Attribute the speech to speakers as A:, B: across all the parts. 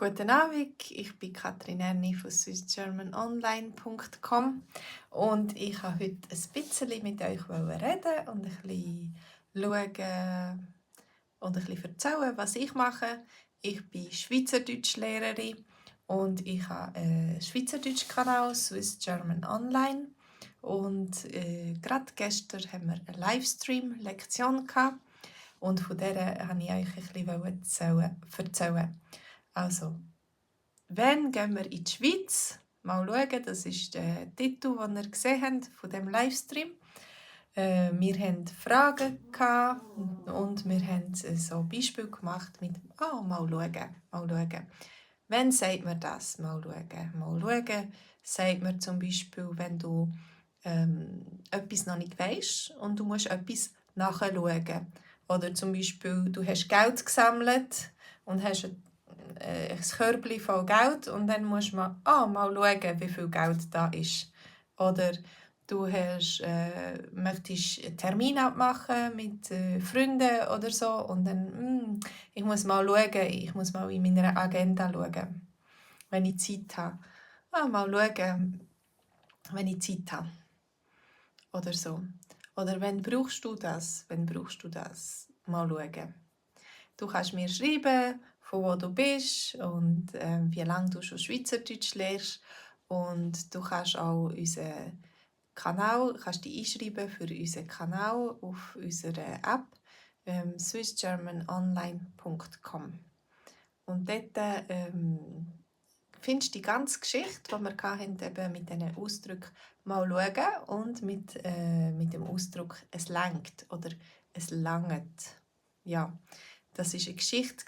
A: Guten Abend, ich bin Katrin Erni von swissgermanonline.com und ich wollte heute ein bisschen mit euch reden und ein bisschen schauen und ein bisschen erzählen, was ich mache. Ich bin Schweizerdeutschlehrerin und ich habe einen Schweizerdeutsch-Kanal, Swiss German Online. Und gerade gestern haben wir eine Livestream-Lektion gehabt und von der wollte ich euch ein bisschen erzählen. Also, wann gehen wir in die Schweiz? Mal schauen, das ist der Titel, den ihr gesehen habt von dem Livestream. Wir hatten Fragen und wir haben so Beispiele gemacht mit mal schauen, mal schauen. Wann sagt man das? Mal schauen, mal schauen. Sagt man zum Beispiel, wenn du etwas noch nicht weisst und du musst etwas nachschauen. Oder zum Beispiel, du hast Geld gesammelt und hast ein Körbchen voll Geld und dann musst du mal schauen, wie viel Geld da ist. Oder du möchtest einen Termin abmachen mit Freunden oder so und dann, ich muss mal schauen, ich muss mal in meiner Agenda schauen, wenn ich Zeit habe. Mal schauen, wenn ich Zeit habe. Oder so. Oder wenn brauchst du das? Wenn brauchst du das? Mal schauen. Du kannst mir schreiben, von wo du bist und wie lange du schon Schweizerdeutsch lernst. Und du kannst auch unseren Kanal, kannst dich einschreiben für unseren Kanal auf unserer App swissgermanonline.com. Und dort findest du die ganze Geschichte, die wir hatten, eben mit diesen Ausdrücken mal schauen und mit dem Ausdruck «es langt» oder «es langet». Ja, das war eine Geschichte.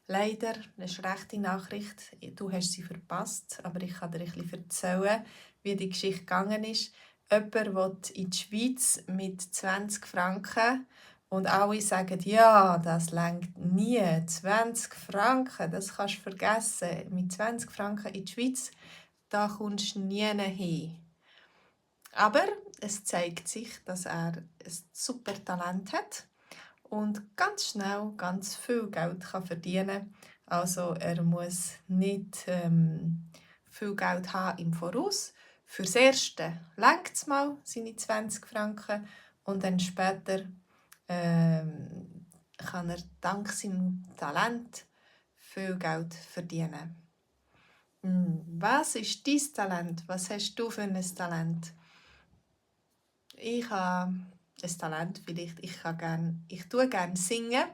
A: Leider eine schlechte Nachricht. Du hast sie verpasst, aber ich kann dir ein bisschen erzählen, wie die Geschichte gegangen ist. Jemand will in die Schweiz mit 20 Franken und alle sagen, ja, das reicht nie. 20 Franken, das kannst du vergessen. Mit 20 Franken in die Schweiz, da kommst du nie hin. Aber es zeigt sich, dass er ein super Talent hat und ganz schnell ganz viel Geld verdienen kann. Also er muss nicht viel Geld haben im Voraus. Fürs Erste reicht es mal, seine 20 Franken. Und dann später kann er dank seinem Talent viel Geld verdienen. Was ist dein Talent? Was hast du für ein Talent? Ich habe ein Talent, vielleicht. Ich tue gerne singen.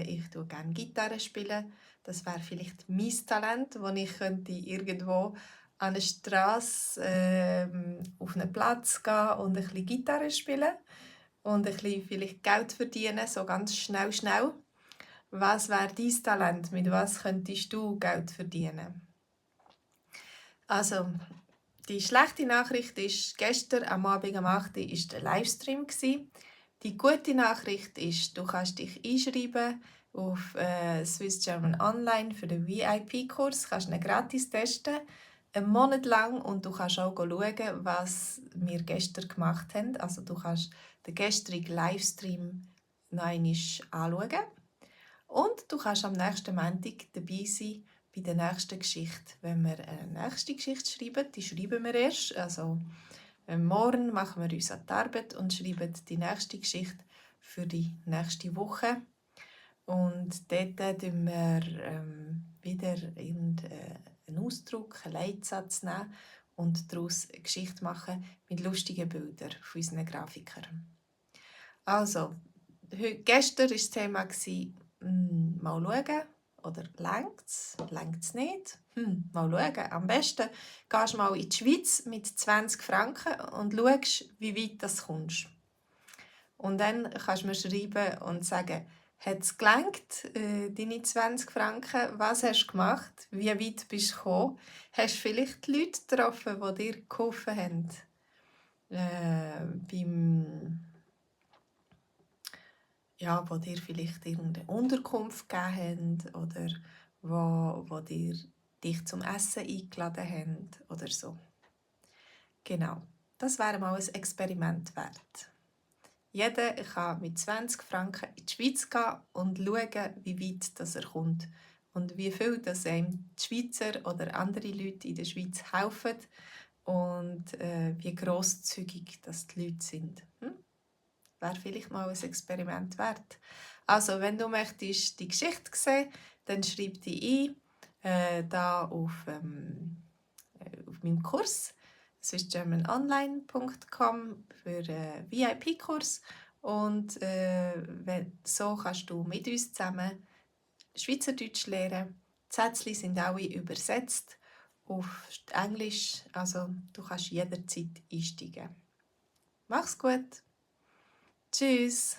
A: Ich tue gerne Gitarre spielen. Das wäre vielleicht mein Talent, wo ich könnte irgendwo an eine Straße auf einen Platz gehen und ein bisschen Gitarre spielen und ein bisschen vielleicht Geld verdienen, so ganz schnell, schnell. Was wäre dein Talent? Mit was könntest du Geld verdienen? Also, die schlechte Nachricht ist, gestern am Abend um 8 Uhr war der Livestream. Die gute Nachricht ist, du kannst dich einschreiben auf Swiss German Online für den VIP-Kurs. Du kannst ihn gratis testen, einen Monat lang, und du kannst auch schauen, was wir gestern gemacht haben. Also du kannst den gestrigen Livestream noch einmal anschauen. Und du kannst am nächsten Montag dabei sein bei der nächsten Geschichte. Wenn wir eine nächste Geschichte schreiben, die schreiben wir erst. Also morgen machen wir uns an die Arbeit und schreiben die nächste Geschichte für die nächste Woche. Und dort nehmen wir wieder einen Ausdruck, einen Leitsatz nehmen und daraus eine Geschichte machen mit lustigen Bildern von unseren Grafikern. Also, gestern war das Thema mal schauen, oder längt's nicht? Mal schauen. Am besten gehst du mal in die Schweiz mit 20 Franken und schaust, wie weit das kommst. Und dann kannst du mir schreiben und sagen, hat es gelangt, deine 20 Franken? Was hast du gemacht? Wie weit bist du gekommen? Hast du vielleicht Leute getroffen, die dir geholfen haben? Wo dir vielleicht irgendeine Unterkunft gegeben haben oder wo dich zum Essen eingeladen haben oder so. Genau, das wäre mal ein Experiment wert. Jeder kann mit 20 Franken in die Schweiz gehen und schauen, wie weit er kommt. und wie viel das einem die Schweizer oder andere Leute in der Schweiz helfen und wie grosszügig das die Leute sind. Wäre vielleicht mal ein Experiment wert. Also, wenn du möchtest die Geschichte sehen, dann schreib die ein, da auf meinem Kurs swissgermanonline.com für VIP-Kurs und so kannst du mit uns zusammen Schweizerdeutsch lernen. Die Sätze sind alle übersetzt auf Englisch, also du kannst jederzeit einsteigen. Mach's gut! Tschüss!